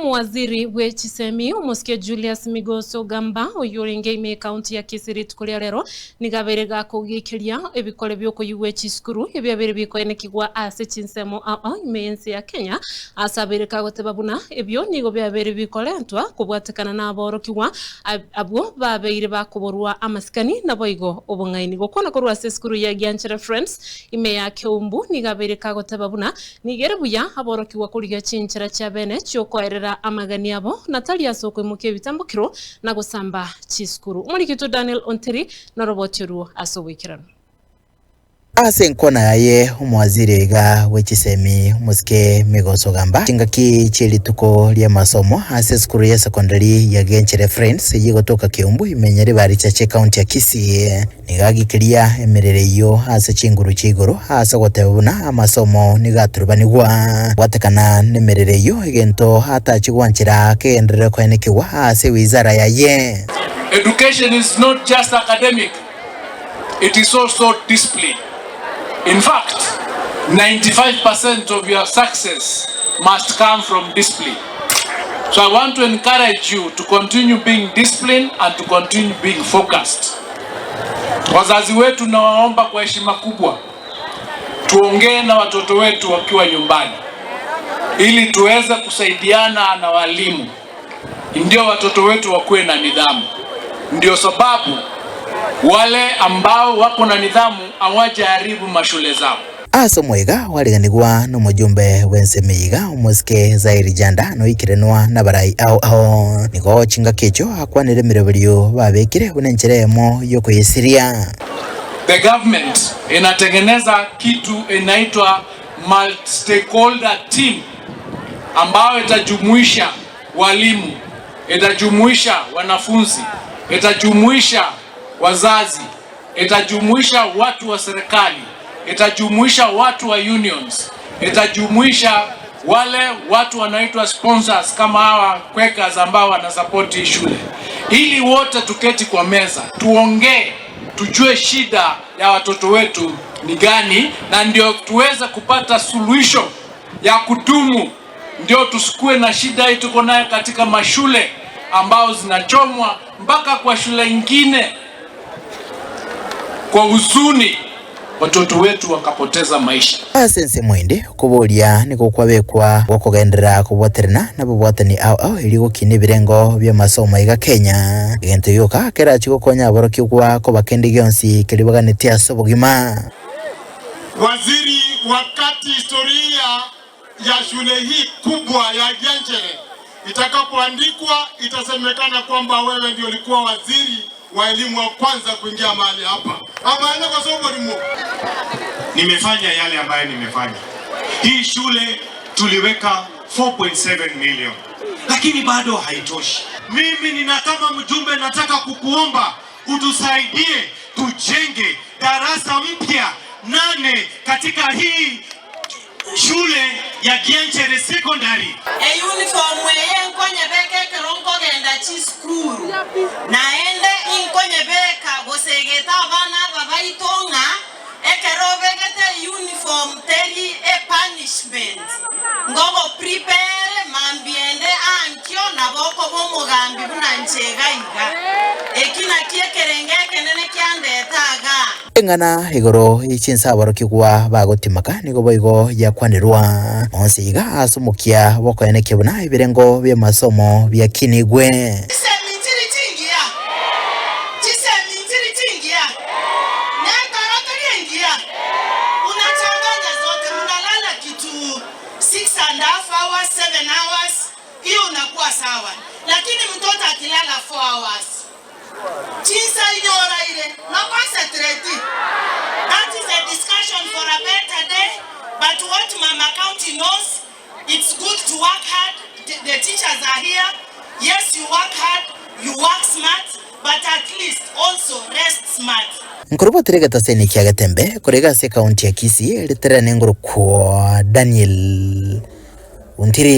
Omowaziri bwe chisemi, omosike Julius Migos Ogamba, oyio orenge ime ekaunti ya Kisii rituko ria rero, nigo abeire gakogekeria ebikore biokoyigwa chisukuru ebiabeire bikoenekigwa ase chinsemo ao ime yense ya Kenya, ase abeire kagoteba buna ebio nigo biabeire bikorentwa kobwatekana naborokigwa abwo babeire bakoborwa amasikani naboigo obong'aini. Gokwana korwa ase esukuru ya Gianchere Friends ime ya Keumbu nigo abeire kagoteba buna Nigo ere buya aborokigwa korigia chinchera chiabene chi'okoerera amagani abo, na tari ase okoimokia ebitambokero na gosamba chisukuru. Omoriki oito Daniel Onteri noroboti orwo ase oboikeranu. Ase enkwana yaye omowaziri oiga bwe chisemi omosike Migos Ogamba chingaki chie rituko ri'amasomo ase esukuru ya secondary ya Genchere Friends eyio egotoka Kiumbu ime Nyaribari Chache County ya Kisii. Nigo agikiria emerero eyio ase chinguru chia igoro ase ogoteba buna amasomo nigo aturubanigwa. Gwatekana nemerero eyio egento atachie gwanchera kegenderere koenekigwa ase ewizara yaye. Education is not just academic, it is also discipline. In fact, 95% of your success must come from discipline. So I want to encourage you to continue being disciplined and to continue being focused. Wazazi wetu nawaomba kwa heshima kubwa tuongee na watoto wetu wakiwa nyumbani ili tuweze kusaidiana na walimu, ndio watoto wetu wakuwe na nidhamu. Ndio sababu wale ambao wako na nidhamu hawajaharibu mashule zao. Ase omoiga gwariganigwa nomojumbe bw'ensemo eyeiga, omosike Zairi Janda noikerenwa nabarai ao ao. Nigo chingaki echio akwanire emeroberio babekire buna enchera eyemo y'okoyesiria. The government inatengeneza kitu inaitwa multi-stakeholder team ambayo itajumuisha walimu, itajumuisha wanafunzi, itajumuisha wazazi, itajumuisha watu wa serikali, itajumuisha watu wa unions, itajumuisha wale watu wanaitwa sponsors kama hawa Quakers ambao wanasupport hii shule, ili wote tuketi kwa meza tuongee, tujue shida ya watoto wetu ni gani, na ndio tuweze kupata suluhisho ya kudumu, ndio tusikue na shida hii tuko nayo katika mashule ambao zinachomwa mpaka kwa shule ingine. Kwa huzuni watoto wetu wakapoteza maisha. Ase ensemo ende, okoboria nigo kwabekwa gokogenderera kobwaterana nababwatani ao ao erio gokina ebirengo bi'amasomo aiga Kenya. Egento gioka kerachie gokonya aborokigwa koba kende gionsi keria baganetie ase obogima. Waziri, wakati historia ya shule hii kubwa ya Gianchere itakapoandikwa itasemekana kwamba wewe ndio ulikuwa waziri wa elimu wa kwanza kuingia mahali hapa. Amaene kwa sababu ni Nimefanya yale ambayo nimefanya. Hii shule tuliweka 4.7 million, lakini bado haitoshi. Mimi nina kama mjumbe, nataka kukuomba utusaidie tujenge darasa mpya nane katika hii shule ya Gianchere Secondary. Eyunifomu eye nkonyebeka ekero nkogenda chisukuru, naende inkonyebeka gosegeta abana aba baito ng'a ekero obegete eyunifomu teri epunishment, ngogo prepare mambia ende ankio nabo okoba omogambi buna inche iga iga. Eki nakio ekerengo ekenene kiandete agaa. Eng'ana igoro ye chinsa aborokigwa bagotimaka nigo boigo yakwanerwa onsi iga ase omokia bw'okoenekia buna ebirengo bi'amasomo biakinigwe. Chisemi nchiri chingiya, chisemi nchiri chingiya, netoro tori engiya, unachanganya zote, mnalala kitu 6.5 hours, 7 hours, hiyo unakuwa sawa, lakini mtoto akilala 4 hours Chinsa inyoraire no concentrate that is a discussion for a better day but what mama county knows it's good to work hard the teachers are here yes you work hard you work smart but at least also rest smart. Nkorobotire egetaseni kia Getembe korega ase ekaunti ya Kisii, ritere nengoro kwa Daniel Ontiri.